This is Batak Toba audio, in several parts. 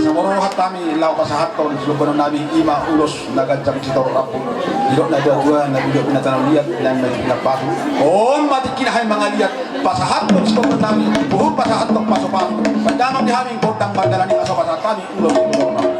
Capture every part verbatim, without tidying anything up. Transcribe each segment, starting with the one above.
Asa molo roha hami laho pasahathon siombaon nami, ima ulos na ganjang sitorop rambu. Didok na tuatua, na binuat na tano liat, na ima i na pasu. On ma tingkina hami mangaliat pasahathon siombaon nami, huhut pasahathon pasupasu. Baen damang di hami gondang mandalani asa pasahat hami ulos sitorop rambu.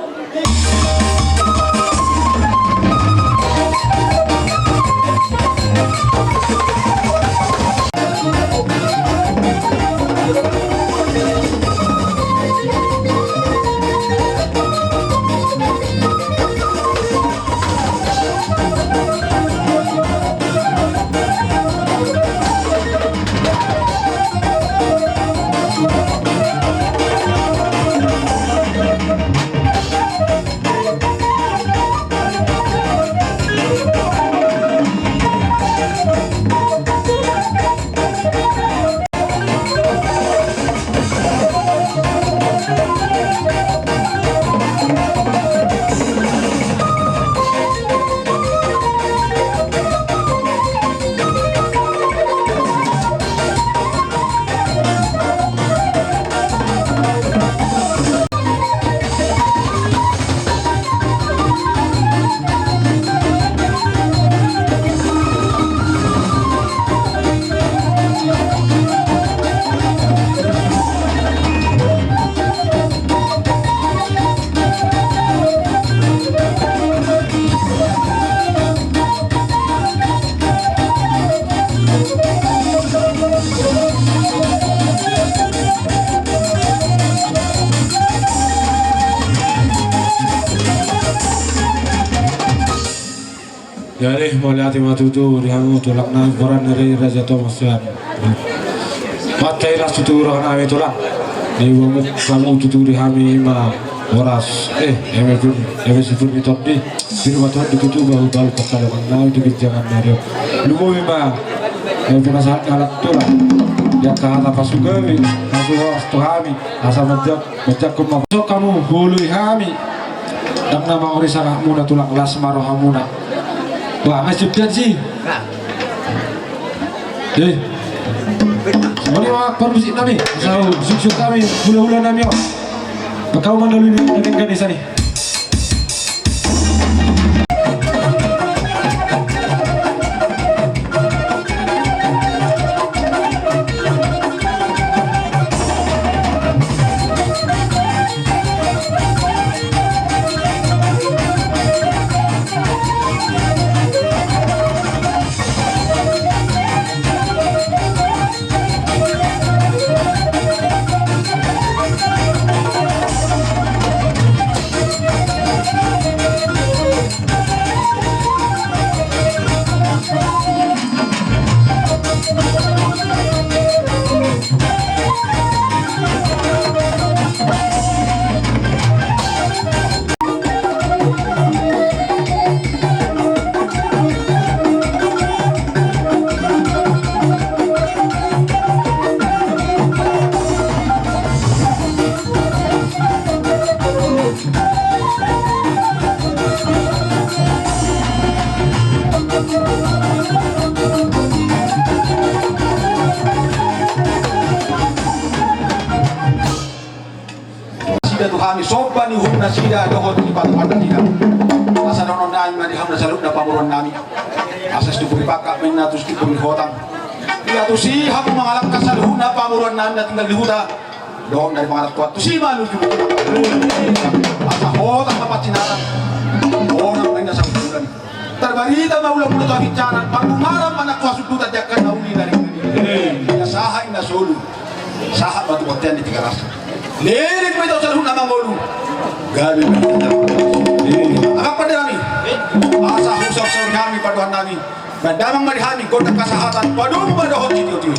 Jadi, mauliate ma tutu di hamu tulang nami, boran ni Raja Tomas sian Matahilas tutu roha nami tulang. Di hamu, hamu tutu di hami ima boras, eh, eme pir, eme si pir ni tondi. Pir ma tondi tutu, bahu bahu pangkalongan nami di ginjangan nari. Lumobi ma, eh, pinasahat halak tulang. Di angka hata pasugawi, pasuhoras tu hami, asa manjak Bacakkon ma, sok hamu huoloi hami. Ndang na mangori sangapmuna tulang, las ma rohamuna. Wah, ngai siptian si. Eh. Mari ma parmusik nami. Sau, suksuk kami, hula-hula nami, oh. Pakau mandalui ni, ni, ni, ni, sani. Nasida tu hami somba ni uhum nasida dohot ni patuhan nasida. Asa dohonon nami ma di hamu na saluhutna pamoruon nami. Asa situpur ni pangkat ma inna tu situpur ni hotang. Ia tusi hamu mangalangka saluhutna pamoruon nami na tinggal di huta. Dohot dari pangarap Tuhan tusi ma luju. Asa hotang ma pansinatan. Hotang ma inna sabulan. Tarbarita ma ula-ula tu hami jalan, parbungaran ma nangku hasundutan di angka na uli na ringan i. Ia sahat inna solu. Sahat ma tu bontean di Tigaras. Leleng ma i tu saluhutna mangolu. Gabe ma i tu. Amang pande nami. Asa husaur-saur hami padohan nami. Baen damang ma di hami gondang hasahatan, padomu ma dohot sitio-tio.